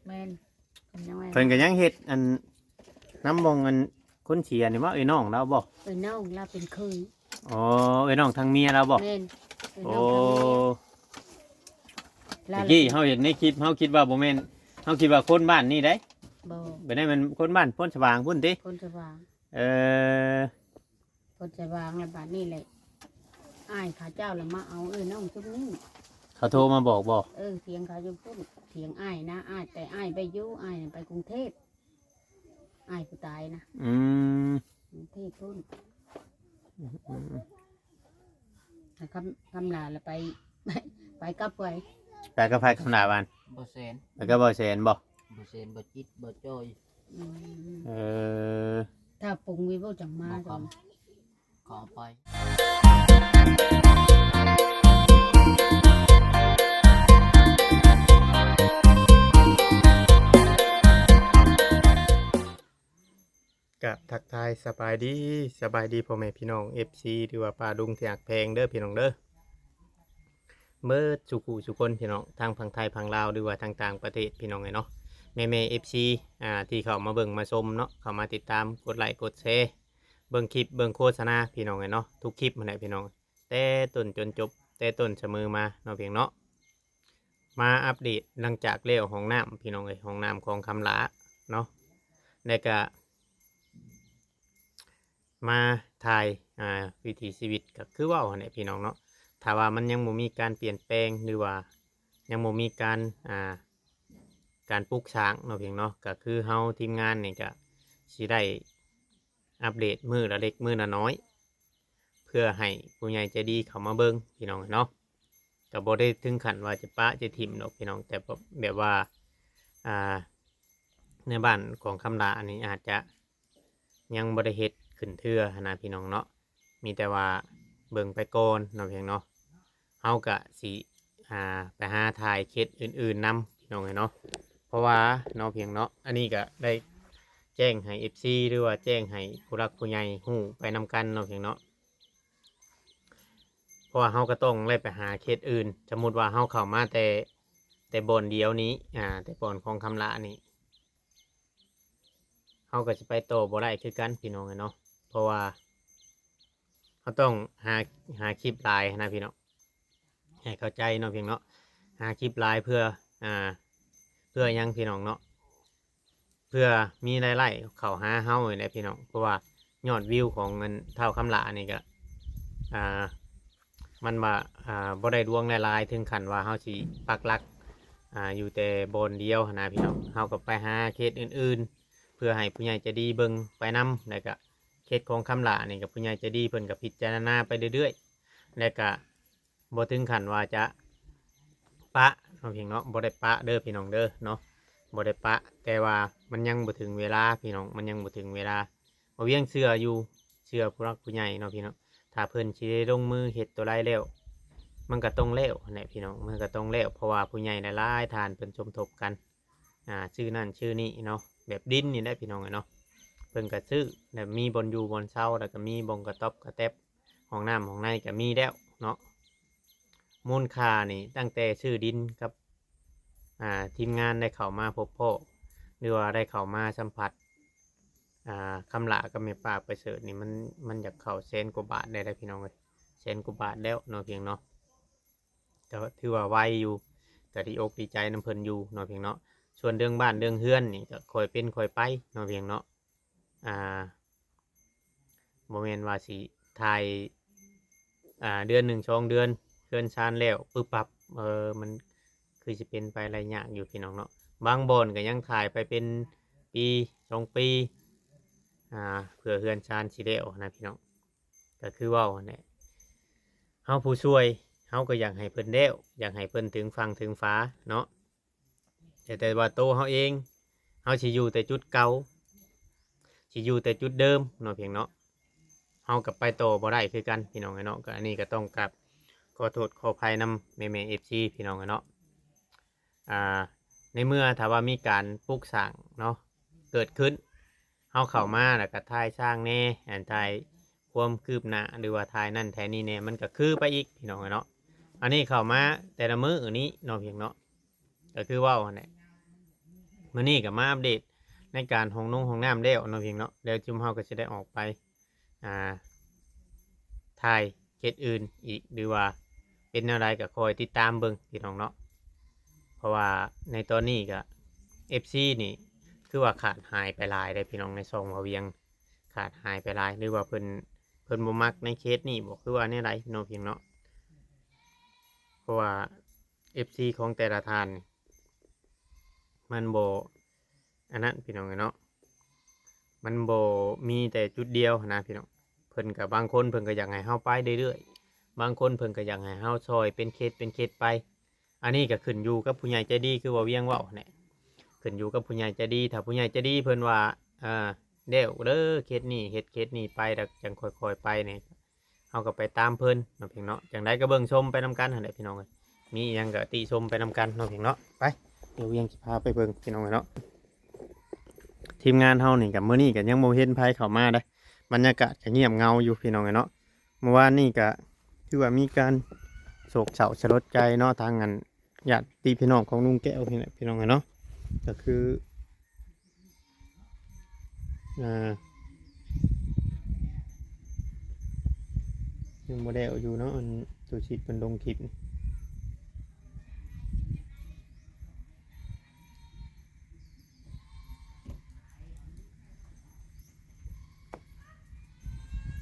ແມ່ນ ເພິ່ນຍັງວ່າ ເພິ່ນກໍຍັງເຮັດອັນ ນຳບ່ອນອັນຄົນເສຍນີ້ບໍ່? ເອື້ອຍນ້ອງລາວບໍ່? ເອື້ອຍນ້ອງລາວເປັນເຂີຍ. ອໍ ເອື້ອຍນ້ອງທາງເມຍລາວບໍ່? ແມ່ນ ເອື້ອຍນ້ອງທາງເມຍ. ໂອ້ ລາວ ຕະກີ້ເຮົາເຫັນໃນຄລິບ ເຮົາຄິດວ່າບໍ່ແມ່ນ ເຮົາຄິດວ່າຄົນບ້ານນີ້ເດ້. ບໍ່ ບໍ່ໄດ້ແມ່ນຄົນບ້ານໂພນສະຫວ່າງພຸ້ນຕິ? ໂພນສະຫວ່າງ. ເອີ ເພິ່ນຈະວາງແລ້ວ ບາດນີ້ແຫຼະ ອ້າຍເຂົາເຈົ້າລະມາເອົາເອື້ອຍນ້ອງຊຸມນີ້. ເຂົາໂທມາບອກບໍ່? ເອີ ສຽງເຂົາຢູ່ພຸ້ນ ສຽງອ້າຍນະ ອ້າຍ ແຕ່ອ້າຍໄປຢູ່ ອ້າຍໄປກຸງເທບ ອ້າຍຜູ້ຕາຍນະ. ອືມ ກຸງເທບພຸ້ນ. ອືມ ແລ້ວຄຳ ຄຳຫຼ້າລະໄປ ໄປກັບໃຜ? ໄປກັບໃຜຄຳຫຼ້າບ້ານ? ບໍ່ແສນ ໄປກັບບໍ່ແສນບໍ່? ບໍ່ແສນ ບໍ່ຈິດ ບໍ່ຈ້ອຍ. ອືມ ເອີ ຖ້າປົງວິວຈັ່ງມາ ບໍ່ຄຳ ຂໍໄປ ກະທັກທາຍສະບາຍດີ ສະບາຍດີພໍ່ແມ່ພີ່ນ້ອງ ເອັຟຊີ ຫຼືວ່າປ້າລຸງທີ່ຮັກແພງເດີພີ່ນ້ອງເດີ. ເບິດສູ່ຜູ້ສູ່ຄົນພີ່ນ້ອງ ທັງຝັ່ງໄທຝັ່ງລາວ ຫຼືວ່າທາງຕ່າງປະເທດພີ່ນ້ອງເອີຍເນາະ ແມ່ໆ ເອັຟຊີ ອ່າ ທີ່ເຂົ້າມາເບິ່ງມາຊົມເນາະ ເຂົ້າມາຕິດຕາມ ກົດໄລກົດແຊ ເບິ່ງຄລິບເບິ່ງໂຄສະນາພີ່ນ້ອງເອີຍເນາະ ທຸກຄລິບຫັ້ນແຫຼະພີ່ນ້ອງ ແຕ່ຕົ້ນຈົນຈົບ ແຕ່ຕົ້ນສະເໝີມາເນາະ ພຽງເນາະ. ມາອັບເດດຫຼັງຈາກແລ້ວຫ້ອງນ້ຳພີ່ນ້ອງເອີຍ ຫ້ອງນ້ຳຂອງຄຳຫຼ້າເນາະ ແລ້ວກະ ມາຖ່າຍ ອ່າ ວິຖີຊີວິດ ກໍຄືເວົ້າຫັ້ນແຫຼະພີ່ນ້ອງເນາະ ຖ້າວ່າມັນຍັງບໍ່ມີການປ່ຽນແປງ ຫຼືວ່າຍັງບໍ່ມີການ ອ່າ ການປຸກສ້າງເນາະພຽງເນາະ ກໍຄືເຮົາທີມງານນີ້ກໍຊິໄດ້ອັບເດດມື້ລະເລັກມື້ລະນ້ອຍ ເພື່ອໃຫ້ຜູ້ໃຫຍ່ໃຈດີເຂົ້າມາເບິ່ງພີ່ນ້ອງເນາະ ກໍບໍ່ໄດ້ເຖິງຂັ້ນວ່າຈະປະຈະຖິ້ມດອກພີ່ນ້ອງ ແຕ່ແບບວ່າ ອ່າ ໃນບ້ານຂອງຄຳຫຼ້າອັນນີ້ອາດຈະ ຍັງບໍ່ໄດ້ເຮັດຂຶ້ນເທື່ອຫັ້ນນະພີ່ນ້ອງເນາະ ມີແຕ່ວ່າເບິ່ງໄປກ່ອນເນາະພຽງເນາະ ເຮົາກະຊິ ອ່າ ໄປຫາຖ່າຍເຂດອື່ນໆນຳພີ່ນ້ອງເອີຍເນາະ ເພາະວ່າເນາະພຽງເນາະ ອັນນີ້ກະໄດ້ແຈ້ງໃຫ້ເອັຟຊີ ຫຼືວ່າແຈ້ງໃຫ້ຜູ້ຫຼັກຜູ້ໃຫຍ່ຮູ້ໄປນຳກັນເນາະພຽງເນາະ ເພາະວ່າເຮົາກໍຕ້ອງໄດ້ໄປຫາເຂດອື່ນ ສົມມຸດວ່າເຮົາເຂົ້າມາແຕ່ ແຕ່ບ່ອນດຽວນີ້ ອ່າ ແຕ່ບ່ອນຂອງຄຳຫຼ້ານີ້ ເຮົາກໍຊິໄປຕໍ່ບໍ່ໄດ້ຄືກັນພີ່ນ້ອງເອີຍເນາະ ເພາະວ່າເຮົາຕ້ອງຫາ ຫາຄລິບຫຼາຍຫັ້ນນະພີ່ນ້ອງ ໃຫ້ເຂົ້າໃຈເນາະພຽງເນາະ ຫາຄລິບຫຼາຍເພື່ອ ອ່າ ເພື່ອຫຍັງພີ່ນ້ອງເນາະ ເພື່ອມີລາຍໄດ້ເຂົ້າຫາເຮົານີ້ແຫຼະພີ່ນ້ອງ ເພາະວ່າຍອດວິວຂອງອັນທ້າວຄຳຫຼ້ານີ້ກໍ ອ່າ ມັນວ່າ ອ່າ ບໍ່ໄດ້ລວງຫຼາຍໆ ເຖິງຂັ້ນວ່າເຮົາຊິປັກຫຼັກ ອ່າ ຢູ່ແຕ່ບ່ອນດຽວຫັ້ນນະພີ່ນ້ອງ ເຮົາກໍໄປຫາເຂດອື່ນໆ ເພື່ອໃຫ້ຜູ້ໃຫຍ່ໃຈດີເບິ່ງໄປນຳ ແລ້ວກະເຂດຂອງຄຳຫຼ້ານີ້ກໍຜູ້ໃຫຍ່ໃຈດີເພິ່ນກໍພິຈາລະນາໄປເລື້ອຍໆ ແລ້ວກະບໍ່ເຖິງຂັ້ນວ່າຈະປະເນາະພຽງເນາະ ບໍ່ໄດ້ປະເດີພີ່ນ້ອງເດີເນາະ ບໍ່ໄດ້ປະ ແຕ່ວ່າມັນຍັງບໍ່ເຖິງເວລາພີ່ນ້ອງ ມັນຍັງບໍ່ເຖິງເວລາ ບ່າວວຽງເຊື່ອຢູ່ ເຊື່ອຜູ້ຫຼັກຜູ້ໃຫຍ່ເນາະພີ່ນ້ອງ ຖ້າເພິ່ນຊິໄດ້ລົງມືເຮັດຕົວໃດແລ້ວ ມັນກໍຕ້ອງແລ້ວຫັ້ນແຫຼະພີ່ນ້ອງ ມັນກໍຕ້ອງແລ້ວ ເພາະວ່າຜູ້ໃຫຍ່ຫຼາຍໆທ່ານເພິ່ນສົມທົບກັນ ອ່າ ຊື້ນັ້ນຊື້ນີ້ເນາະ ແບບດິນນີ້ແຫຼະພີ່ນ້ອງເອີຍເນາະ ເພິ່ນກໍຊື້ ແລ້ວມີບ່ອນຢູ່ບ່ອນເຊົາ ແລ້ວກໍມີບ່ອນກະຕ໊ອບກະແຕັບ ຫ້ອງນ້ຳຫ້ອງໃນກໍມີແລ້ວເນາະ ມູນຄ່ານີ້ຕັ້ງແຕ່ຊື້ດິນກັບ ອ່າ ທີມງານໄດ້ເຂົ້າມາພົບພໍ້ ຫຼືວ່າໄດ້ເຂົ້າມາສຳຜັດ ອ່າ ຄຳຫຼ້າກັບແມ່ປ້າປະເສີດນີ້ ມັນ ມັນຢາກເຂົ້າແສນກວ່າບາດໄດ້ ພີ່ນ້ອງເອີຍ ແສນກວ່າບາດແລ້ວເນາະພຽງເນາະ ກໍຖືວ່າໄວຢູ່ ກໍດີອົກດີໃຈນຳເພິ່ນຢູ່ເນາະພຽງເນາະ ສ່ວນເລື່ອງບ້ານເລື່ອງເຮືອນນີ້ກໍຄ່ອຍເປັນຄ່ອຍໄປເນາະພຽງເນາະ ອ່າ ບໍ່ແມ່ນວ່າຊິຖ່າຍ ອ່າ ເດືອນໜຶ່ງສອງເດືອນ ເຮືອນຊານແລ້ວປຶບປັບ ເອີ ມັນຄືຊິເປັນໄປໄດ້ຍາກຢູ່ພີ່ນ້ອງເນາະ ບາງບ່ອນກໍຍັງຖ່າຍໄປເປັນປີສອງປີ ອ່າ ເພື່ອເຮືອນຊານຊິແລ້ວນະພີ່ນ້ອງ ກໍຄືເວົ້າຫັ້ນແຫຼະ ເຮົາຜູ້ຊ່ວຍ ເຮົາກໍຢາກໃຫ້ເພິ່ນແລ້ວ ຢາກໃຫ້ເພິ່ນເຖິງຝັ່ງເຖິງຝາເນາະ ແຕ່ ແຕ່ວ່າໂຕເຮົາເອງ ເຮົາຊິຢູ່ແຕ່ຈຸດເກົ່າ ຊິຢູ່ແຕ່ຈຸດເດີມເນາະພຽງເນາະ ເຮົາກໍໄປຕໍ່ບໍ່ໄດ້ຄືກັນພີ່ນ້ອງເອີຍເນາະ ກໍອັນນີ້ກໍຕ້ອງກາບຂໍໂທດຂໍອະໄພນຳແມ່ໆ ເອັຟຊີ ພີ່ນ້ອງເອີຍເນາະ ອ່າ ໃນເມື່ອຖ້າວ່າມີການປຸກສ້າງເນາະ ເກີດຂຶ້ນ ເຮົາເຂົ້າມາແລ້ວກໍຖ່າຍສ້າງແດ່ ອັນ ຖ່າຍຄວາມຄືບໜ້າ ຫຼືວ່າຖ່າຍນັ້ນຖ່າຍນີ້ແດ່ ມັນກໍຄືໄປອີກພີ່ນ້ອງເອີຍເນາະ ອັນນີ້ເຂົ້າມາແຕ່ລະມື້ນີ້ເນາະພຽງເນາະ ກໍຄືເວົ້າຫັ້ນແຫຼະ ມື້ນີ້ກໍມາອັບເດດໃນການຫ້ອງນົງຫ້ອງນ້ຳແລ້ວເນາະ ພີ່ນ້ອງເນາະ. ແລ້ວຈຸມເຮົາກໍຊິໄດ້ອອກໄປ ອ່າ ຖ່າຍເຂດອື່ນອີກ ຫຼືວ່າເປັນແນວໃດກໍຄອຍຕິດຕາມເບິ່ງ ພີ່ນ້ອງເນາະ. ເພາະວ່າໃນຕອນນີ້ກໍ ເອັຟຊີ ນີ້ຄືວ່າຂາດຫາຍໄປຫຼາຍເດ້ ພີ່ນ້ອງ, ໃນຊ່ອງເວົ້າວຽງຂາດຫາຍໄປຫຼາຍ ຫຼືວ່າເພິ່ນ ເພິ່ນບໍ່ມັກໃນເຂດນີ້ບໍ ຄືວ່າແນວໃດເນາະ ພີ່ນ້ອງເນາະ. ເພາະວ່າ ເອັຟຊີ ຂອງແຕ່ລະທ່ານນີ້ ມັນບໍ່ອັນນັ້ນ ພີ່ນ້ອງເອີຍເນາະ, ມັນບໍ່ມີແຕ່ຈຸດດຽວຫັ້ນນະ ພີ່ນ້ອງ. ເພິ່ນກໍ ບາງຄົນເພິ່ນກໍຢາກໃຫ້ເຮົາໄປເລື້ອຍໆ, ບາງຄົນເພິ່ນກໍຢາກໃຫ້ເຮົາຊ່ອຍເປັນເຂດເປັນເຂດໄປ. ອັນນີ້ກໍຂຶ້ນຢູ່ກັບຜູ້ໃຫຍ່ໃຈດີ ຄືວ່າວຽງເວົ້າຫັ້ນແຫຼະ, ຂຶ້ນຢູ່ກັບຜູ້ໃຫຍ່ໃຈດີ. ຖ້າຜູ້ໃຫຍ່ໃຈດີເພິ່ນວ່າ ເອີ ແລ້ວເດີ ເຂດນີ້ ເຮັດເຂດນີ້ໄປ ແລ້ວຈັ່ງຄ່ອຍໆໄປນີ້ ເຮົາກໍໄປຕາມເພິ່ນເນາະ ພີ່ນ້ອງເນາະ. ຈັ່ງໃດກໍເບິ່ງຊົມໄປນຳກັນຫັ້ນແຫຼະ ພີ່ນ້ອງເອີຍ, ມີຫຍັງກໍຕິຊົມໄປນຳກັນເນາະ ພີ່ນ້ອງເນາະ. ໄປ ດຽວວຽງຊິພາໄປເບິ່ງ ພີ່ນ້ອງເອີຍເນາະ. ທີມງານເຮົານີ້ກໍ ມື້ນີ້ກໍຍັງບໍ່ເຫັນໃຜເຂົ້າມາເດ້, ບັນຍາກາດກໍງຽບເຫງົາຢູ່ ພີ່ນ້ອງເອີຍເນາະ. ເມື່ອວານນີ້ກໍຖືວ່າມີການໂສກເສົ້າສະຫຼົດໃຈເນາະ ທາງອັນ ຍາດຕິພີ່ນ້ອງຂອງລຸງແກ້ວນີ້ແຫຼະ ພີ່ນ້ອງເອີຍເນາະ. ກໍຄື ອ່າ ຍັງບໍ່ແລ້ວຢູ່ເນາະ ອັນ ຕູຊິດເພິ່ນລົງຄລິບ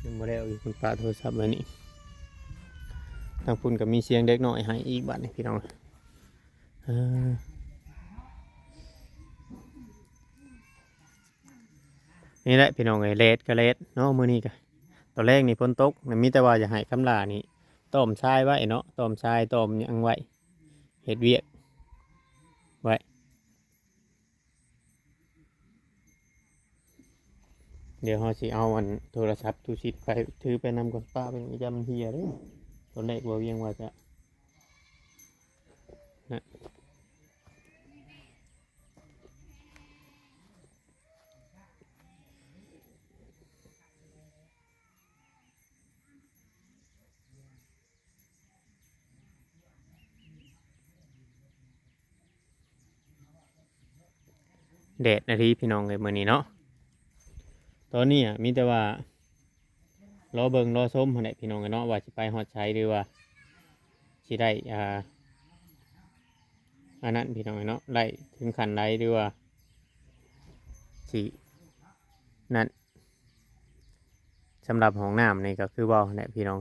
ຍັງບໍ່ແລ້ວຢູ່ ເພິ່ນປະໂທລະສັບໄວ້ນີ້. ທາງພຸ້ນກໍມີສຽງເດັກນ້ອຍໄຫ້ອີກບາດນີ້ ພີ່ນ້ອງ. ເອີ ນີ້ແຫຼະ ພີ່ນ້ອງເອີຍ, ແດດກໍແດດເນາະ ມື້ນີ້ກໍ. ຕອນແລກນີ້ຝົນຕົກນະ, ມີແຕ່ວ່າຢາກໃຫ້ຄຳຫຼ້ານີ້ຕ້ອມຊາຍໄວ້ເນາະ, ຕ້ອມຊາຍ ຕ້ອມຫຍັງໄວ້ ເຮັດວຽກໄວ້. ດຽວເຮົາຊິເອົາອັນໂທລະສັບຕູຊິດໄປ ຖືໄປນຳກ່ອນ, ປ້າເປັນຢ້ານມັນເຫ່ຍເດ້. ຕອນແລກບໍ່ວຽງວ່າຈະນະ ແດດອີ່ຫຼີພີ່ນ້ອງເອີຍ ມື້ນີ້ເນາະ. ຕອນນີ້ອະ ມີແຕ່ວ່າລໍເບິ່ງລໍຊົມຫັ້ນແຫຼະພີ່ນ້ອງເອີຍເນາະ ວ່າຊິໄປຮອດໃສ ຫຼືວ່າຊິໄດ້ ອ່າ ອັນນັ້ນພີ່ນ້ອງເອີຍເນາະ, ໄດ້ເຖິງຂັ້ນໃດ ຫຼືວ່າຊິນັ້ນ. ສຳລັບຫ້ອງນ້ຳນີ້ກໍຄືເວົ້າຫັ້ນແຫຼະພີ່ນ້ອງ,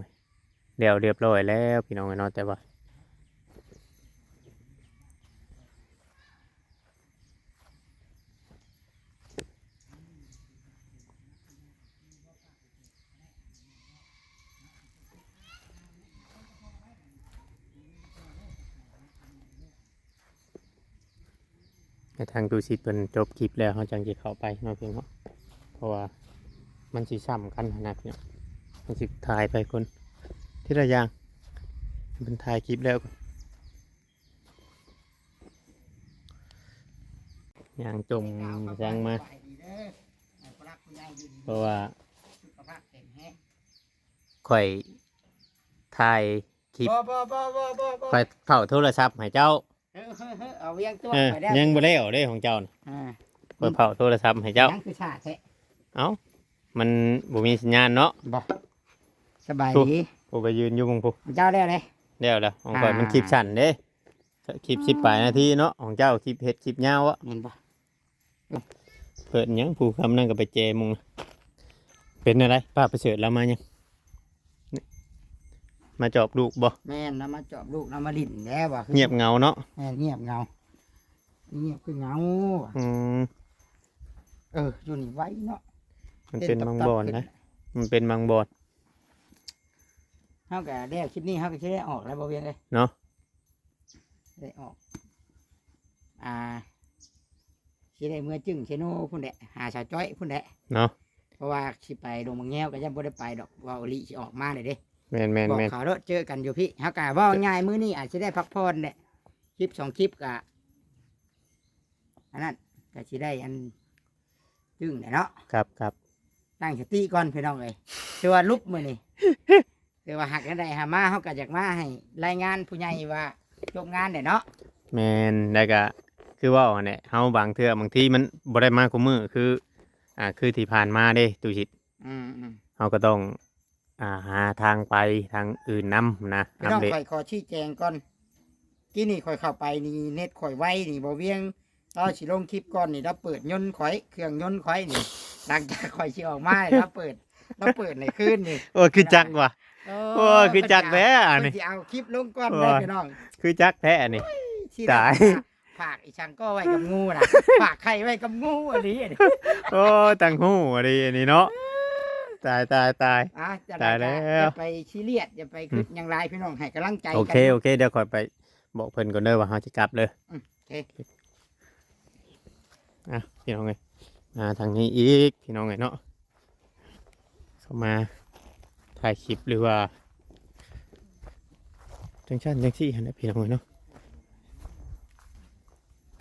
ແລ້ວຮຽບຮ້ອຍແລ້ວພີ່ນ້ອງເອີຍເນາະ. ແຕ່ວ່າ ໃຫ້ທາງຕູ້ຊິດເພິ່ນຈົບຄລິບແລ້ວ ເຮົາຈັ່ງຊິເຂົ້າໄປເນາະພີ່ນ້ອງ, ເພາະວ່າມັນຊິຊ້ຳກັນຫັ້ນນະພີ່ນ້ອງ. ເຮົາຊິຖ່າຍໄປຄົນທີລະຢ່າງ, ເພິ່ນຖ່າຍຄລິບແລ້ວ ຍ່າງຈົ່ງແຊງມາ ເພາະວ່າຂ້ອຍຖ່າຍຄລິບ ບໍ່ ບໍ່ ບໍ່ ບໍ່ ບໍ່ ຂ້ອຍເຝົ້າໂທລະສັບໃຫ້ເຈົ້າ. ເອີ ເອີ ເອີ ເອົາວຽງຕົວ ເອີ ຂ້ອຍແລ້ວ ຍັງບໍ່ແລ້ວເດ້ຂອງເຈົ້ານະ. ອ່າ ຂ້ອຍເຝົ້າໂທລະສັບໃຫ້ເຈົ້າ. ຍັງຄືຊ້າແທ້? ເອົ້າ ມັນບໍ່ມີສັນຍານເນາະ. ບໍ່ ສະບາຍດີ. ຜູ້ໄປຢືນຢູ່ໝ່ອງຜູ້ ເຈົ້າແລ້ວເດ້. ແລ້ວແລ້ວ ຂອງຂ້ອຍມັນ ອ່າ ຄລິບສັ້ນເດ້. ຄລິບສິບປາຍນາທີເນາະ, ຂອງເຈົ້າຄລິບເຮັດຄລິບຍາວອະ ແມ່ນບໍ່? ເພິ່ນຫຍັງ ຜູ້ຄຳນັ້ນກໍໄປແຈມຸງ. ເປັນແນວໃດ ປ້າປະເສີດລາວມາຫຍັງ? ມາຈອບລູກບໍ່? ແມ່ນ ລາວມາຈອບລູກ ລາວມາຫຼິ້ນແລ້ວວ່າ. ງຽບເຫງົາເນາະ. ແມ່ນ ງຽບເຫງົາ ງຽບຄືເຫງົາ. ອືມ ເອີ ຢູ່ນີ້ໄວເນາະ. ມັນເປັນບາງບ່ອນນະ ມັນເປັນບາງບ່ອນ. ເຮົາກໍແລ້ວຄລິບນີ້ ເຮົາກໍຊິໄດ້ອອກແລ້ວ ບໍ່ວຽງເອີຍ ເນາະ. ໄດ້ອອກ ອ່າ ຊິໄດ້ເມືອຈຶ້ງເຊໂນພຸ້ນແຫຼະ ຫາສາວຈ້ອຍພຸ້ນແຫຼະເນາະ. ເພາະວ່າຊິໄປດົງບັກແງວກໍຍັງບໍ່ໄດ້ໄປດອກ ເວົ້າອີ່ຫຼີ ຊິອອກມາແລ້ວເດ້. ແມ່ນໆໆ ບອກເຂົາໂລດ ເຈີກັນຢູ່ພີ້. ເຮົາກໍເວົ້າງ່າຍ ມື້ນີ້ອາດຊິໄດ້ພັກຜ່ອນແຫຼະ ຄລິບສອງຄລິບກໍ ອັນນັ້ນ ກໍຊິໄດ້ອັນ ຈຶ່ງແຫຼະເນາະ. ຄັບໆ ຕັ້ງສະຕິກ່ອນພີ່ນ້ອງເອີຍ. ຖືວ່າຫຼຸບມື້ນີ້ ຖືວ່າຫາກແນວໃດຫາມາ ເຮົາກໍຢາກມາໃຫ້ລາຍງານຜູ້ໃຫຍ່ວ່າຈົບງານແຫຼະເນາະ. ແມ່ນ ແລ້ວກໍ ຄືເວົ້າຫັ້ນແຫຼະ ເຮົາບາງເທື່ອບາງທີມັນບໍ່ໄດ້ມາຄູ່ມື້ ຄື ອ່າ ຄືທີ່ຜ່ານມາເດ້ ຕູ້ຊິດ ອືມໆ ເຮົາກໍຕ້ອງ ອ່າ ຫາທາງໄປທາງອື່ນນຳນະ ພີ່ນ້ອງ ອັບເດດ ຂ້ອຍຂໍຊີ້ແຈງກ່ອນ ກີ້ນີ້ຂ້ອຍເຂົ້າໄປນີ້ ເນັດຂ້ອຍໄວນີ້ ບໍ່ວຽງ ລາວຊິລົງຄລິບກ່ອນນີ້ ລາວເປີດຍົນຂ້ອຍ ເຄື່ອງຍົນຂ້ອຍນີ້ ຫຼັງຈາກຂ້ອຍຊິອອກມາ ລາວເປີດ ລາວເປີດໃນຄືນນີ້ ໂອ້ ຄືຈັກວ່າ ໂອ້ ໂອ້ຍ ຄືຈັກແທ້ອັນນີ້ ເພິ່ນຊິເອົາຄລິບລົງກ່ອນເດີ ໂອ້ຍ ພີ່ນ້ອງ ຄືຈັກແທ້ອັນນີ້ ໂອ້ຍ ຕາຍ ຊິໄດ້ຝາກອີ່ຫຍັງກໍໄວ້ກັບງູນະ ຝາກໄຂ່ໄວ້ກັບງູອີ່ຫຼີອັນນີ້ ໂອ້ຍ ຕ່າງຮູ້ອີ່ຫຼີອັນນີ້ເນາະ ຕາຍ ຕາຍ ຕາຍ ອ່າ ຕາຍແລ້ວ ຢ່າໄປຊີຣຽສ ຢ່າໄປຄຶດຫຍັງຫຼາຍ ພີ່ນ້ອງ ໃຫ້ກຳລັງໃຈກັນ ໂອເຄ ໂອເຄ ດຽວຂ້ອຍໄປບອກເພິ່ນກ່ອນເດີວ່າເຮົາຈະກັບເດີ ອືມ ໂອເຄ ອ່ະ ພີ່ນ້ອງເອີຍ ມາທາງນີ້ອີກ ພີ່ນ້ອງເອີຍເນາະ ເຂົ້າມາຖ່າຍຄລິບ ຫຼືວ່າຈັ່ງຊັ້ນຈັ່ງຊີ້ຫັ້ນແຫຼະ ພີ່ນ້ອງເອີຍເນາະ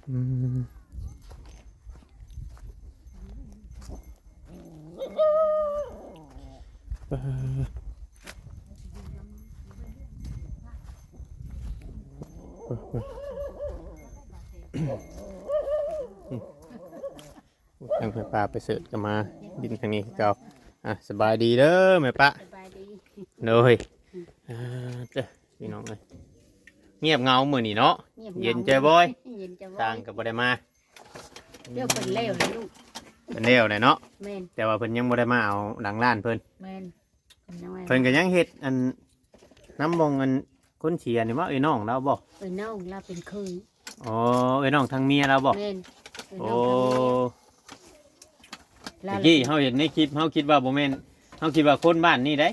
ອືມ ເອີ ທາງແມ່ປ້າປະເສີດກໍມາດິນທາງນີ້ຄືເກົ່າ ອ່ະ ສະບາຍດີເດີແມ່ປ້າ ສະບາຍດີ ໂດຍ ອ່າ ເດີ ພີ່ນ້ອງເອີຍ ງຽບເຫງົາມື້ນີ້ເນາະ ງຽບເຫງົາ ເຢັນຈ່ອຍບອຍ ເຢັນຈ່ອຍບອຍ ຊ່າງກໍບໍ່ໄດ້ມາ ດຽວເພິ່ນແລ້ວແຫຼະລູກ ເພິ່ນແລ້ວແຫຼະເນາະ ແມ່ນ ແຕ່ວ່າເພິ່ນຍັງບໍ່ໄດ້ມາເອົາຫຼັງລ້ານເພິ່ນ ແມ່ນ ເພິ່ນຍັງບໍ່ ເພິ່ນກໍຍັງເຮັດອັນນຳບ່ອນອັນຄົນເສຍນີ້ບໍ່ ເອື້ອຍນ້ອງລາວບໍ່? ເອື້ອຍນ້ອງລາວເປັນເຂີຍ ອໍ ເອື້ອຍນ້ອງທາງເມຍລາວບໍ່? ແມ່ນ ເອື້ອຍນ້ອງທາງເມຍ ໂອ້ ລາວ ຕະກີ້ເຮົາເຫັນໃນຄລິບ ເຮົາຄິດວ່າບໍ່ແມ່ນ ເຮົາຄິດວ່າຄົນບ້ານນີ້ເດ້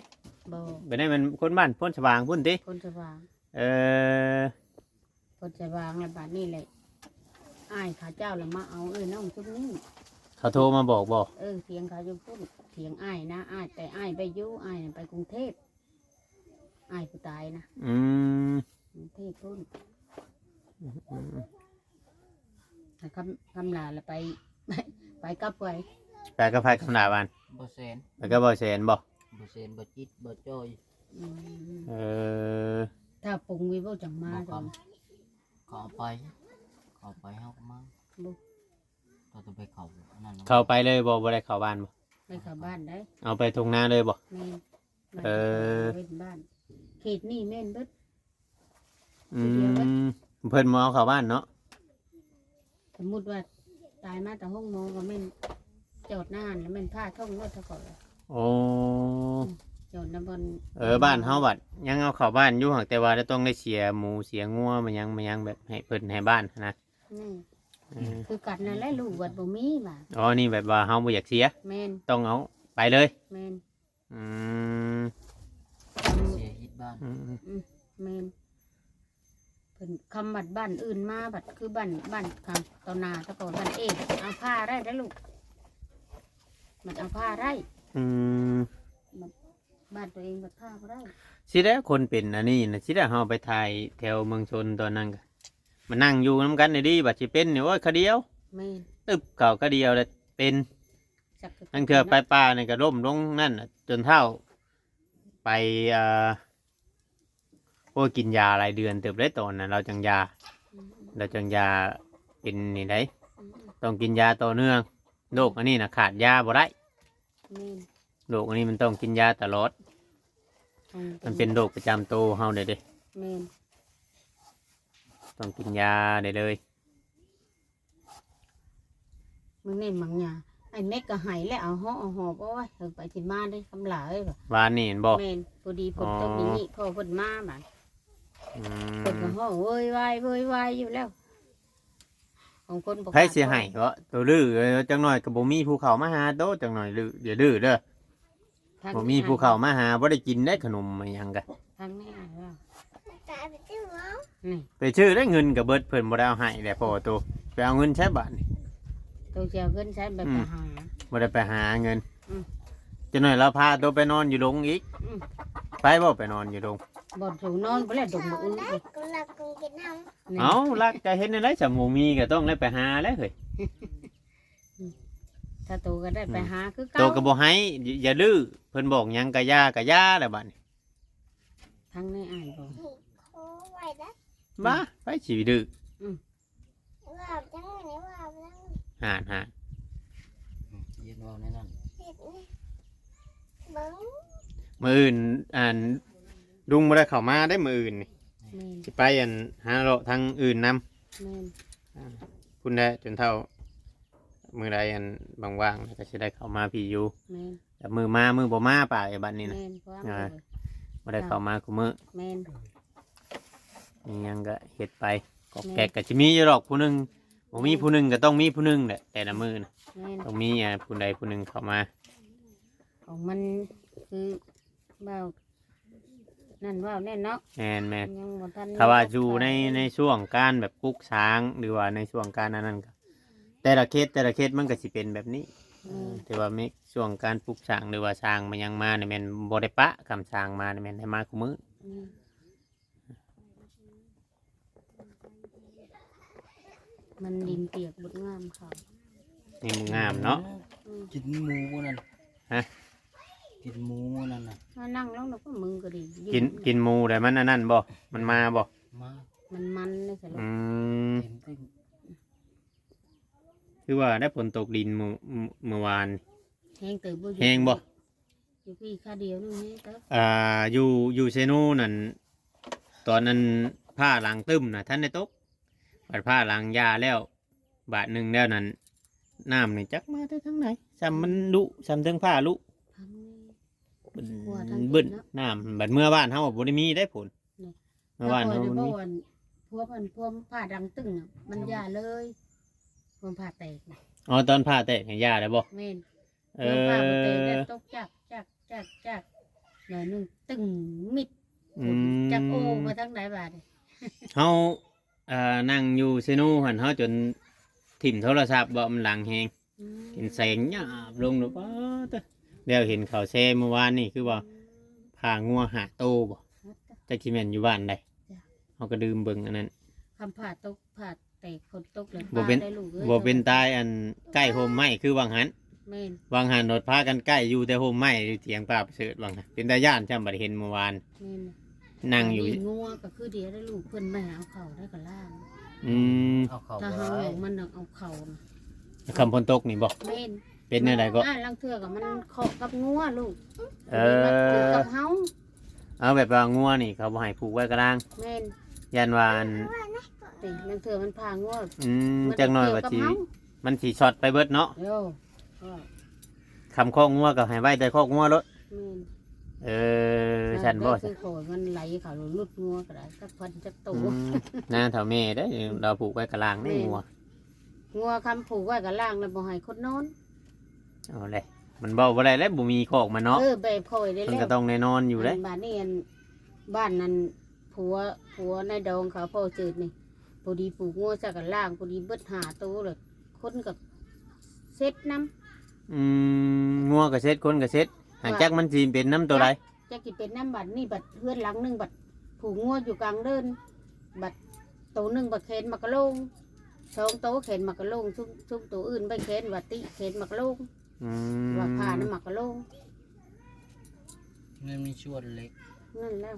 ບໍ່ ໄປໄດ້ແມ່ນຄົນບ້ານໂພນສະຫວ່າງພຸ້ນຕິ? ໂພນສະຫວ່າງ ເອີ ເພິ່ນຈະວາງແລ້ວບາດນີ້ແຫຼະ ອ້າຍເຂົາເຈົ້າລະມາເອົາເອື້ອຍນ້ອງຊຸມນີ້ ເຂົາໂທມາບອກບໍ່? ເອີ ສຽງເຂົາຢູ່ພຸ້ນ ສຽງອ້າຍນະ ອ້າຍ ແຕ່ອ້າຍໄປຢູ່ ອ້າຍໄປກຸງເທບ ອ້າຍຜູ້ຕາຍນະ ອືມ ກຸງເທບພຸ້ນ ອືມ ແລ້ວຄຳ ຄຳຫຼ້າລະໄປ ໄປກັບໃຜ? ໄປກັບໃຜຄຳຫຼ້າບາດ? ບໍ່ແສນ ໄປກັບບໍ່ແສນບໍ່? ບໍ່ແສນ ບໍ່ຈິດ ບໍ່ຈ້ອຍ ອືມ ເອີ ຖ້າປົງວິວເວົ້າຈັ່ງມາ ບໍ່ຄຳ ເຂົາເອົາໄປ ເຂົາເອົາໄປ ເຮົາກໍມາ ບໍ່ ເຂົາຕ້ອງໄປເຂົ້າອັນນັ້ນ ເຂົ້າໄປເລີຍບໍ່? ບໍ່ໄດ້ເຂົ້າບ້ານບໍ່? ໄປເຂົ້າບ້ານໄດ້ ເອົາໄປທົ່ງນາເລີຍບໍ່? ແມ່ນ ເອີ ເຂດນີ້ແມ່ນເບິດ ອືມ ເພິ່ນບໍ່ເອົາເຂົ້າບ້ານເນາະ ສົມມຸດວ່າຕາຍມາແຕ່ໂຮງໝໍກໍແມ່ນຈອດນານ ແລ້ວແມ່ນພາທົ່ງລົດເຂົາກໍ ໂອ້ ອືມ ຈອດນຳບ່ອນ ເອີ ບ້ານເຮົາບັດຍັງເອົາເຂົ້າບ້ານຢູ່ ຫາກແຕ່ວ່າຕ້ອງໄດ້ເສຍໝູເສຍງົວມາຫຍັງມາຫຍັງ ແບບໃຫ້ເພິ່ນໃຫ້ບ້ານນະ ນີ້ ເອີ ຄືກັນນັ້ນແຫຼະ ລູກວັດບໍ່ມີວ່າ ອໍ ນີ້ແບບວ່າເຮົາບໍ່ຢາກເສຍ ແມ່ນ ຕ້ອງເອົາໄປເລີຍ ແມ່ນ ອືມ ເສຍຮີດບ້ານ ອືມ ອືມ ອືມ ແມ່ນ ເພິ່ນຄຳບັດບ້ານອື່ນມາ ບັດຄືບ້ານ ບ້ານຂ້າງຕໍ່ໜ້າ ແລ້ວກໍບ້ານເອງ ເອົາພາໄດ້ເດີລູກ ມັນເອົາພາໄດ້ ອືມ ບັດບ້ານຕົວເອງບັດພາບໍ່ໄດ້ ຊິແລ້ວຄົນເປັນອັນນີ້ນະ ຊິແລ້ວເຮົາໄປຖ່າຍແຖວເມືອງຊົນຕອນນັ້ນກະ ມານັ່ງຢູ່ນຳກັນດີໆ ບັດຊິເປັນນີ້ ໂອ້ຍ ຄາດຽວ ແມ່ນ ຕຶບເຂົ້າຄາດຽວແລ້ວເປັນ ຈັກ ລາງເທື່ອໄປປ່ານີ້ກໍລົ້ມລົງນັ້ນນະ ຈົນເຖົ້າໄປ ອ່າ ໂອ້ຍ ກິນຢາຫຼາຍເດືອນເຕີບເດ້ ຕອນນັ້ນລາວຈັ່ງຢາ ອືມ ລາວຈັ່ງຢາເປັນນີ້ໄດ໋ ອືມ ຕ້ອງກິນຢາຕໍ່ເນື່ອງ ໂລກອັນນີ້ນະຂາດຢາບໍ່ໄດ້ ແມ່ນ ໂລກອັນນີ້ມັນຕ້ອງກິນຢາຕະຫຼອດ ອືມ ມັນເປັນໂລກປະຈຳໂຕເຮົາເດ້ ແມ່ນ ຕ້ອງກິນຢາໄດ້ເລີຍ ມື້ນີ້ມັງຫຍ້າ ໄອ້ເມັກກໍໄຫ້ແລ້ວ ເອົາຫອບ ເອົາຫອບ ໂອ້ຍ ເອີ ໄປຊິມາເດ້ ຄຳຫຼ້າເອີຍ ວ່າ ວານນີ້ແມ່ນບໍ່? ແມ່ນ ພໍດີຝົນຕົກ ອໍ ນີ້ ພໍ່ເພິ່ນມາບາດ ອືມ ເພິ່ນກໍຮ້ອງໂວຍວາຍ ໂວຍວາຍຢູ່ແລ້ວ ຂອງຄົນບໍ່ ໃຜຊິໃຫ້ເບາະ ໂຕດື້ ເອີ ຈັກໜ້ອຍກໍບໍ່ມີຜູ້ເຂົ້າມາຫາໂຕ ຈັກໜ້ອຍດື້ ຢ່າດື້ເດີ ທາງນີ້ ບໍ່ມີຜູ້ເຂົ້າມາຫາ ບໍ່ໄດ້ກິນໄດ້ຂະໜົມອີ່ຫຍັງກະ ທາງນີ້ອ້າຍວ່າ ນີ້ ໄປຊື້ໄດ້ເງິນກະເບິດ ເພິ່ນບໍ່ໄດ້ເອົາໃຫ້ແຫຼະພໍ່ໂຕ ໄປເອົາເງິນໃສບາດນີ້ ໂຕຊິເອົາເງິນໃສ ບໍ່ໄດ້ ອືມ ໄປຫາ ບໍ່ໄດ້ໄປຫາເງິນ ອືມ ຈັກໜ້ອຍລາວພາໂຕໄປນອນຢູ່ດົງອີກ ອືມ ໄປບໍ່ໄປນອນຢູ່ດົງ ບ່ອນສູງນອນພຸ້ນແຫຼະ ດົງບໍ່ອຶ ເອົາ ລັກຈະເຮັດແນວໃດ ສຳບໍ່ມີກໍຕ້ອງໄດ້ໄປຫາແຫຼະເຮີ້ຍ ອືມ ຖ້າໂຕກໍໄດ້ໄປຫາ ອືມ ຄືເກົ່າ ໂຕກໍບໍ່ໃຫ້ ຢ່າ ຢ່າດື້ ເພິ່ນບອກຫຍັງກໍຢ່າ ກໍຢ່າແຫຼະບາດນີ້ ທາງໃນອ້າຍບໍ່ ບໍ່ ໃຜຊິດື້ ອືມ ເວົ້າຈັ່ງ ອ່ານຫາ ອືມ ເຫັນເວົ້າແນວນັ້ນ ມື້ອື່ນ ອັນ ລຸງບໍ່ໄດ້ເຂົ້າມາໄດ້ມື້ອື່ນນີ້ ແມ່ນ ຊິໄປ ອັນ ຫາເລາະທາງອື່ນນຳ ແມ່ນ ອ່າ ພຸ້ນແຫຼະ ຈົນເຖົ້າ ມື້ໃດ ອັນ ວ່າງໆ ແລ້ວກໍຊິໄດ້ເຂົ້າມາພີ້ຢູ່ ແມ່ນ ແຕ່ມື້ມາ ມື້ບໍ່ມາປາຍບັດນີ້ນະ ແມ່ນ ເພາະວ່າ ອ່າ ບໍ່ໄດ້ເຂົ້າມາຄູ່ມື້ ແມ່ນ ມີຫຍັງກໍເຮັດໄປ ກອກແກກ ແມ່ນ ກໍຊິມີຢູ່ດອກຜູ້ໜຶ່ງ ບໍ່ມີ ແມ່ນ ຜູ້ໜຶ່ງກໍຕ້ອງມີຜູ້ໜຶ່ງແຫຼະ ແຕ່ລະມື້ນະ ແມ່ນ ຕ້ອງມີ ອ່າ ຜູ້ໃດຜູ້ໜຶ່ງເຂົ້າມາ ຂອງມັນຄືເວົ້າ ນັ້ນເວົ້າແນ່ເນາະ ແມ່ນໆ ຍັງບໍ່ທັນ ຖ້າວ່າຢູ່ໃນ ໃນຊ່ວງການແບບປຸກສ້າງ ຫຼືວ່າໃນຊ່ວງການອັນນັ້ນກໍ ແຕ່ລະເຂດ ແຕ່ລະເຂດມັນກໍຊິເປັນແບບນີ້ ແມ່ນ ແຕ່ວ່າມີຊ່ວງການປຸກສ້າງ ຫຼືວ່າສ້າງມາຫຍັງມານີ້ແມ່ນບໍ່ໄດ້ປະ ຄຳສ້າງມານີ້ແມ່ນໃຫ້ມາຄູ່ມື້ ແມ່ນ ມັນດິນປຽກບົດງາມເຂົາ ນີ້ບໍ່ງາມເນາະ ອືມ ກິນໝູນັ້ນ ຮະ ກິນໝູນັ້ນນະ ມານັ່ງລົງແລ້ວກໍມຶງກໍດີ ກິນ ກິນໝູແລ້ວມັນອັນນັ້ນບໍ່ ມັນມາບໍ່ ມາ ມັນມັນເດ້ສະ ອືມ ເຕັມ ຄືວ່າໄດ້ຝົນຕົກດິນມື້ ມື້ວານ ແຮງເຕີບບໍ່ ແຮງບໍ່ ຢູ່ພີ້ຄາດຽວໜຶ່ງແຮງເຕີບ ອ່າ ຢູ່ ຢູ່ເຊໂນນັ້ນ ຕອນນັ້ນຟ້າຫຼັງຕຶ້ມນະ ທັນໄດ້ຕົກ ບັດຟ້າຫຼັງຢ່າແລ້ວ ບາດໜຶ່ງແລ້ວນັ້ນ ນ້ຳນີ້ຈັກມາແຕ່ທາງໃດ ຊ່ຳມັນລຸ ຊ່ຳເທິງຟ້າລຸ ພັງແນ່ ບຶ້ນ ທົ່ວທາງ ບຶ້ນ ເຂດເນາະ ນ້ຳ ບັດເມືອບ້ານເຮົາບໍ່ໄດ້ມີໄດ້ຝົນ ນີ້ ເມືອບ້ານເຮົາບໍ່ມີ ພວກມັນ ພວກມັນຟ້າດັງຕຶ້ງນະ ມັນຢ່າເລີຍ ພວກຟ້າແຕກນະ ອໍ ຕອນຟ້າແຕກນີ້ຢ່າແລ້ວບໍ່ ແມ່ນ ເອີ ພວກຟ້າບໍ່ແຕກແລ້ວຕົກຈັກ ຈັກ ຈັກ ຈັກ ໜ້ອຍໜຶ່ງຕຶ້ງມິດ ອືມ ຈັກໂອໄປທາງໃດບາດນີ້ ເຮົາ ເອີ ນັ່ງຢູ່ເຊໂນຫັ້ນ ເຮົາຈົນຖິ້ມໂທລະສັບເບາະ ມັນດັງແຮງ ອືມ ເຫັນແສງຫຍາບລົງໂລດ ປ້າດເຕີ ແລ້ວເຫັນເຂົາແຊມື້ວານນີ້ ຄືວ່າ ອືມ ພາງົວຫ້າໂຕບໍ່ ໂອ້ ຈັກຊິແມ່ນຢູ່ບ້ານໃດ ຈ້ະ ເຮົາກໍດື່ມເບິ່ງອັນນັ້ນ ຄຳຟ້າຕົກ ຟ້າແຕກ ຝົນຕົກແລ້ວ ບໍ່ເປັນ ໄດ້ລູກເອີຍ ບໍ່ເປັນຕາຍ ອັນ ໃກ້ຮົ່ມໄມ້ຄືຫວ່າງຫັ້ນ ແມ່ນ ຫວ່າງຫັ້ນໂລດ ພາກັນໃກ້ຢູ່ແຕ່ຮົ່ມໄມ້ ຢູ່ຖຽງປ້າປະເສີດຫວ່າງຫັ້ນ ເປັນຕາຢ້ານຊ່ຳ ບັດເຫັນມື້ວານ ແມ່ນ ນັ່ງຢູ່ ອັນນີ້ງົວກໍຄືດຽວໄດ້ລູກ ເພິ່ນໄປຫາເອົາເຂົ້າໄດ້ກໍລ້າງ ອືມ ເອົາເຂົ້າ ຖ້າເຮົາ ບໍ່ໄດ້ ມັນຕ້ອງເອົາເຂົ້ານະ ຄຳຝົນຕົກນີ້ບໍ່ ແມ່ນ ເປັນແນວໃດກໍ ອ່າ ລາງເທື່ອກໍມັນເຄາະກັບງົວລູກ ເອີ ມັນຖືກັບເຮົາ ເອົາ ແບບວ່າງົວນີ້ເຂົາບໍ່ໃຫ້ຜູກໄວ້ກະລາງ ແມ່ນ ຢ້ານວ່າອັນ ຕິ ລາງເທື່ອມັນພາງົວ ອືມ ມັນ ຈັກໜ້ອຍວ່າຊິ ກ່ຽວກັບເຮົາ ມັນຊິຊັອດໄປເບິດເນາະ ໂອ້ ຄຳຄອກງົວກໍໃຫ້ໄວ້ແຕ່ຄອກງົວໂລດ ແມ່ນ ເອີ ຊັ້ນບໍ່ ຄືຂໍມັນໄຫຼເຂົ້າຫຼຸດງົວກໍໄດ້ ຈັກພັນຈັກໂຕ ອືມ ນາເຖົ້າແມ່ເດ້ ລາວຜູກໄວ້ກະລາງເດ້ ແມ່ນ ງົວ ງົວຄຳຜູກໄວ້ກະລາງແລ້ວບໍ່ໃຫ້ຄົນນອນ ເອົາແຫຼະ ມັນເວົ້າບໍ່ໄດ້ແຫຼະ ບໍ່ມີຄອກມັນເນາະ ເອີ ແບບຂ້ອຍເດ້ ມັນກໍຕ້ອງໄດ້ນອນຢູ່ເດ້ ອັນບາດນີ້ ອັນ ບ້ານນັ້ນ ຜົວ ຜົວນາຍດອງເຂົາ ພໍ່ເຈີດນີ້ ພໍດີຜູກງົວໃສ່ກະລາງ ພໍດີເບິດຫ້າໂຕ ແລ້ວຄົນກໍເຊັດນຳ ອືມ ງົວກໍເຊັດ ຄົນກໍເຊັດ ຫາ ວ່າ ຈັກມັນຊິເປັນນຳໂຕໃດ ຈັກຊິເປັນນຳ ບັດນີ້ບັດເຮືອນຫຼັງໜຶ່ງ ບັດຜູກງົວຢູ່ກາງເດີ່ນ ບັດໂຕໜຶ່ງບັດແຂນໝາກກະໂລງ ສອງໂຕແຂນໝາກກະໂລງ ຊຸມ ຊຸມໂຕອື່ນໄປແຂນວ່າຕິ ແຂນໝາກກະໂລງ ອືມ ວ່າຜ່ານຳໝາກກະໂລງ ມັນມີສ່ວນເລັກ ນັ້ນແລ້ວ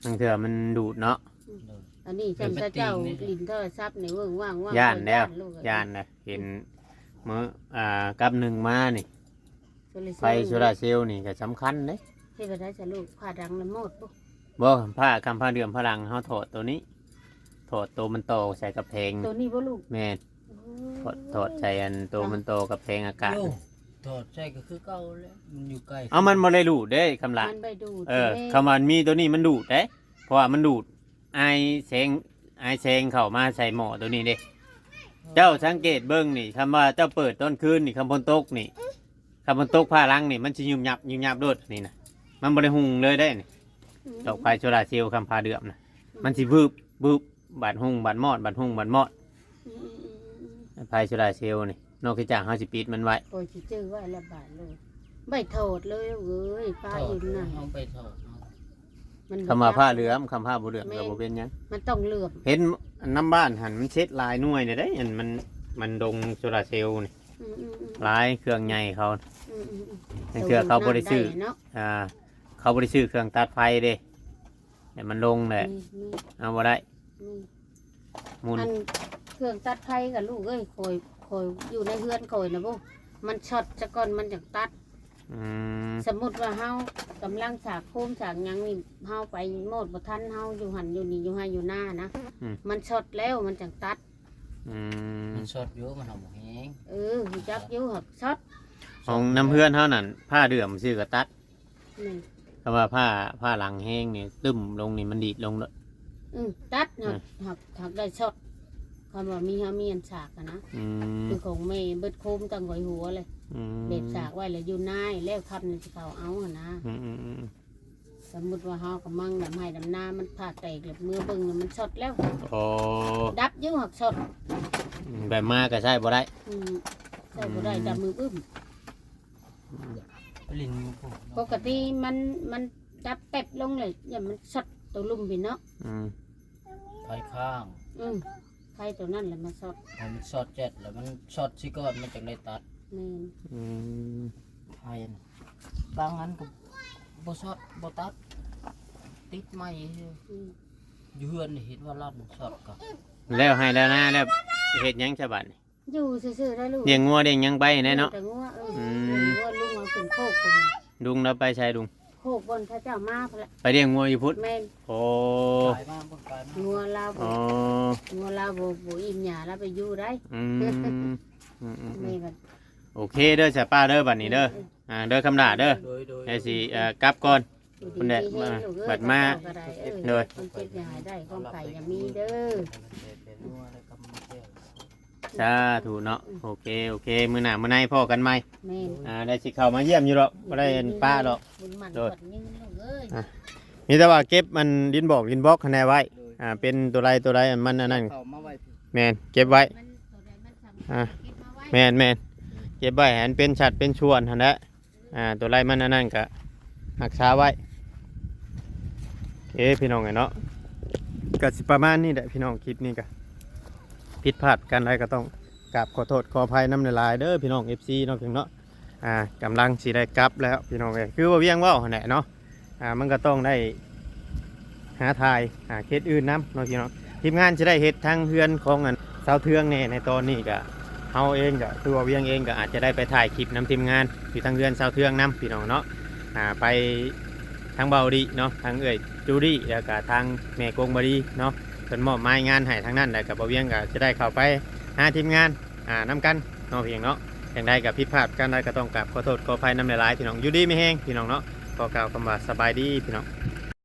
ລາງເທື່ອມັນດູດເນາະ ອືມ ໂດຍ ອັນນີ້ຊ່ຳເຈົ້າຫຼິ້ນໂທລະສັບນີ້ເວີ້ງວ່າງວ່າງ ຢ້ານແລ້ວ ຢ້ານແລ້ວ ເຫັນມື້ ອ່າ ກັບໜຶ່ງມານີ້ ໂຊລາເຊວ ໄຟໂຊລາເຊວນີ້ກໍສຳຄັນເດ້ ເຮັດແບບໃດສະລູກ ຜ້າດັງລະໝົດບໍ່ ບໍ່ ຜ້າຄຳຜ້າເດືອມຜ້າດັງ ເຮົາຖອດໂຕນີ້ ຖອດໂຕມັນຕໍ່ໃສ່ກຳແພງ ໂຕນີ້ບໍ່ລູກ ແມ່ນ ໂອ້ ຖອດ ຖອດໃສ່ອັນໂຕມັນຕໍ່ກຳແພງອາກາດ ໂອ້ ຖອດໃສ່ກໍຄືເກົ່າແຫຼະ ມັນຢູ່ໃກ້ ເອົາ ມັນບໍ່ໄດ້ດູດເດ້ ຄຳຫຼາ ມັນບໍ່ໄດ້ດູດ ເອີ ເດ້ ຄຳວ່າມັນມີໂຕນີ້ມັນດູດເດ້ ເພາະວ່າມັນດູດອາຍແສງ ອາຍແສງເຂົ້າມາໃສ່ໝໍ້ໂຕນີ້ເດ້ ເຈົ້າສັງເກດເບິ່ງນີ້ ຄຳວ່າເຈົ້າເປີດຕອນຄືນນີ້ ຄຳຝົນຕົກນີ້ ຄຳຝົນຕົກຟ້າຫຼັງນີ້ ມັນຊິຍຸບຍັບ ຍຸບຍັບໂລດນີ້ນະ ມັນບໍ່ໄດ້ຮຸ່ງເລີຍເດ້ນີ້ ອືມ ດອກໄຟໂຊລາເຊວຄຳຜ້າເດືອມນະ ອືມ ມັນຊິວືບວືບ ບາດຮຸ່ງບາດມອດ ບາດຮຸ່ງບາດມອດ ອືມໆໆໆ ໄຟໂຊລາເຊວນີ້ ນອກຈາກເຮົາຊິປິດມັນໄວ້ ຂ້ອຍຊິຈື່ໄວ້ລະບາດໂລດ ໄວ້ຖອດເລີຍເອີຍ ປ້າຢູ່ນັ້ນ ເຮົາໄປຖອດເນາະ ມັນ ຄຳວ່າຜ້າເຫຼືອມ ຄຳຜ້າບໍ່ເຫຼືອມ ແມ່ນ ກໍບໍ່ເປັນຫຍັງ ມັນຕ້ອງເຫຼືອມ ເຫັນນຳບ້ານຫັ້ນມັນເຊັດຫຼາຍໜ່ວຍແດ່ເດ້ ອັນມັນ ມັນດົງໂຊລາເຊວນີ້ ອືມໆໆ ຫຼາຍເຄື່ອງໃຫຍ່ເຂົາ ອືມໆໆ ລາງເທື່ອເຂົາບໍ່ໄດ້ຊື້ ເນາະ ອ່າ ເຂົາບໍ່ໄດ້ຊື້ເຄື່ອງຕັດໄຟເດ້ ແຕ່ມັນລົງແຫຼະ ແມ່ນໆ ເອົາບໍ່ໄດ້ ແມ່ນ ໝູນ ອັນເຄື່ອງຕັດໄຟກໍລູກເອີຍ ຂ້ອຍ ຂ້ ຂ້ອຍຢູ່ໃນເຮືອນຂ້ອຍນະບໍ່ ມັນຊັອດສະກ່ອນມັນຈັ່ງຕັດ. ອືມ ສົມມຸດວ່າເຮົາກຳລັງສາກໂຄມສາກຫຍັງນີ້ ເຮົາໄປໂມດບໍ່ທັນ ເຮົາຢູ່ຫັ້ນຢູ່ນີ້ ຢູ່ໄຮ່ຢູ່ນານະ ອືມ ມັນຊັອດແລ້ວມັນຈັ່ງຕັດ. ອືມ ມັນຊັອດຢູ່ ມັນຫາກບໍ່ແຮງ. ເອີ ຮູ້ຈັກຢູ່ ຫາກຊັອດ. ຂອງນຳເຮືອນເຮົານັ້ນ ຝາເດືອມຊື່ກໍຕັດ. ແມ່ນ ຄຳວ່າຝາ ຝາຫຼັງແຮງນີ້ ຕຶ້ມລົງນີ້ ມັນດີດລົງໂລດ. ອືມ ຕັດ ຫາກ ຫາກ ຫາກໄດ້ຊັອດ ຄຳວ່າມີ ເຮົາມີອັນສາກຫັ້ນນະ. ອືມ ຄືຂອງແມ່ເບິດໂຄມຕັ້ງໄວ້ຫົວເລີຍ. ອືມ ແບບສາກໄວ້ແລ້ວຢູ່ນາ ແລ້ວຄ່ຳນີ້ຊິເຂົ້າເອົາຫັ້ນນະ. ອືມໆໆ ສົມມຸດວ່າເຮົາກຳລັງດຳໄຮ່ດຳນາ ມັນພາແຕກແລ້ວ ເມືອເບິ່ງແລ້ວມັນຊັອດແລ້ວ. ອໍ ດັບຢູ່ ຫາກຊັອດ. ອືມ ແບບມາກໍໃຊ້ບໍ່ໄດ້. ອືມ ໃຊ້ບໍ່ໄດ້. ອືມ ດັບມືປຶ້ມ. ໄປຫຼິ້ນຢູ່ພຸ້ນ ປົກກະຕິມັນ ມັນດັບແປັບລົງເລີຍ ຢ້ານມັນຊັອດຕົວລຸ່ມພີ້ເນາະ. ອືມ ໄຟຄ້າງ. ອືມ ໄຟຕົວນັ້ນແຫຼະມາຊັອດ ໃຫ້ມັນຊັອດແຈັດ ແລ້ວມັນຊັອດຊິກ່ອນ ມັນຈັ່ງໄດ້ຕັດ. ແມ່ນ. ອືມ ໄຟຫັ້ນ ບາງອັນກໍບໍ່ຊັອດ ບໍ່ຕັດ ຕິດໃໝ່. ອືມ ຢູ່ເຮືອນນີ້ເຫັນວ່າລາວມັນຊັອດກໍ ແລ້ວໄຮ່ແລ້ວນາແລ້ວ ເຮັດຫຍັງຊະບາດນີ້? ຢູ່ຊື່ໆ ໄດ້ລູກ ລ້ຽງງົວລ້ຽງຫຍັງໄປແດ່ເນາະ. ເອີ ແຕ່ງົວ ເອີ ອືມ ລ້ຽງງົວ ລຸງເອົາຂຶ້ນໂຄກພຸ້ນ. ລຸງລາວໄປໃສລຸງ? ໂຄກບ່ອນເຂົາເຈົ້າມາພຸ້ນແຫຼະ ໄປລ້ຽງງົວຢູ່ພຸ້ນ. ແມ່ນ. ໂອ້ ກາຍມາ ເບິ່ງກາຍມາ ງົວລາວບໍ່ ອໍ ງົວລາວບໍ່ ບໍ່ອີ່ມຫຍ້າ ລາວໄປຢູ່ໄດ້. ອືມ ອືມໆໆ ແມ່ນ. ໂອເຄເດີ ສາປ້າເດີ ບັດນີ້ເດີ. ເອີ ອ່າ ເດີຄຳຫຼ້າເດີ. ໂດຍໆ ແລ້ວຊິ ເອີ ກັບກ່ອນ. ຢູ່ດີມີແຮງລູກເອີຍ ບັດມາ ເຈົ້າກໍໄດ້ ເອີ ໂດຍ ຄວາມເຈັບຢ່າໃຫ້ໄດ້ ຄວາມໄຂ້ຢ່າມີເດີ. ສາທຸເນາະ. ອືມ ໂອເຄ ໂອເຄ ມື້ໜ້າມື້ໃນພໍ້ກັນໃໝ່. ແມ່ນ. ອ່າ ໄດ້ຊິເຂົ້າມາຢ້ຽມຢູ່ດອກ ບໍ່ໄດ້ອັນປ້າດອກ. ບຸນໝັ້ນ ໂດຍ ຂວັນຍືນລູກເອີຍ. ອ່າ ມີແຕ່ວ່າເກັບມັນດິນບອກ ດິນບອກຫັ້ນແນ່ໄວ້. ໂດຍ. ອ່າ ເປັນຕົວໃດຕົວໃດ ອັນມັນອັນນັ້ນ ເຂົ້າມາໄວ້ ແມ່ນ ເກັບໄວ້. ມັນຕົວໃດມັນສຳຄັນ ອ່າ ເກັບມາໄວ້. ແມ່ນໆ ເກັບໄວ້ໃຫ້ມັນເປັນສັດເປັນສ່ວນຫັ້ນແຫຼະ. ອ່າ ຕົວໃດມັນອັນນັ້ນກະຮັກສາໄວ້. ເອີ ພີ່ນ້ອງເອີຍເນາະ ກະຊິປະມານນີ້ແຫຼະພີ່ນ້ອງ. ຄລິບນີ້ກະຜິດພາດປະການໃດກະຕ້ອງກາບຂໍໂທດຂໍອະໄພນຳຫຼາຍໆເດີພີ່ນ້ອງ ເອັຟຊີເນາະ ເນາະ. ອ່າ ກຳລັງຊິໄດ້ກັບແລ້ວພີ່ນ້ອງເອີຍ ຄືວ່າວຽງເວົ້າຫັ້ນແຫຼະເນາະ. ອ່າ ມັນກະຕ້ອງໄດ້ ຫາຖ່າຍ ຫາເຂດອື່ນນຳເນາະພີ່ນ້ອງ. ທີມງານຊິໄດ້ເຮັດທາງເຮືອນຂອງອັນຊາວເທືອງແດ່ໃນຕອນນີ້ກະ ເຮົາເອງກະຄືວ່າວຽງເອງກະອາດຈະໄດ້ໄປຖ່າຍຄລິບນຳທີມງານຢູ່ທາງເຮືອນຊາວເທືອງນຳພີ່ນ້ອງເນາະ. ອ່າ ໄປທາງເບົາດີເນາະ ທາງເອື້ອຍຈູດີ ແລ້ວກະທາງແມ່ກົງບໍດີເນາະ ເພິ່ນມອບໝາຍງານໃຫ້ທາງນັ້ນ ແລ້ວກະບ່າວວຽງກະຈະໄດ້ເຂົ້າໄປຫາທີມງານ ອ່າ ນຳກັນເນາະພີ່ນ້ອງເນາະ. ຈັ່ງໃດກະຜິດພາດປະການໃດກະຕ້ອງກາບຂໍໂທດຂໍອະໄພນຳຫຼາຍໆ ພີ່ນ້ອງ. ຢູ່ດີມີແຮງພີ່ນ້ອງເນາະ. ຂໍກ່າວຄຳວ່າສະບາຍດີພີ່ນ້ອງ.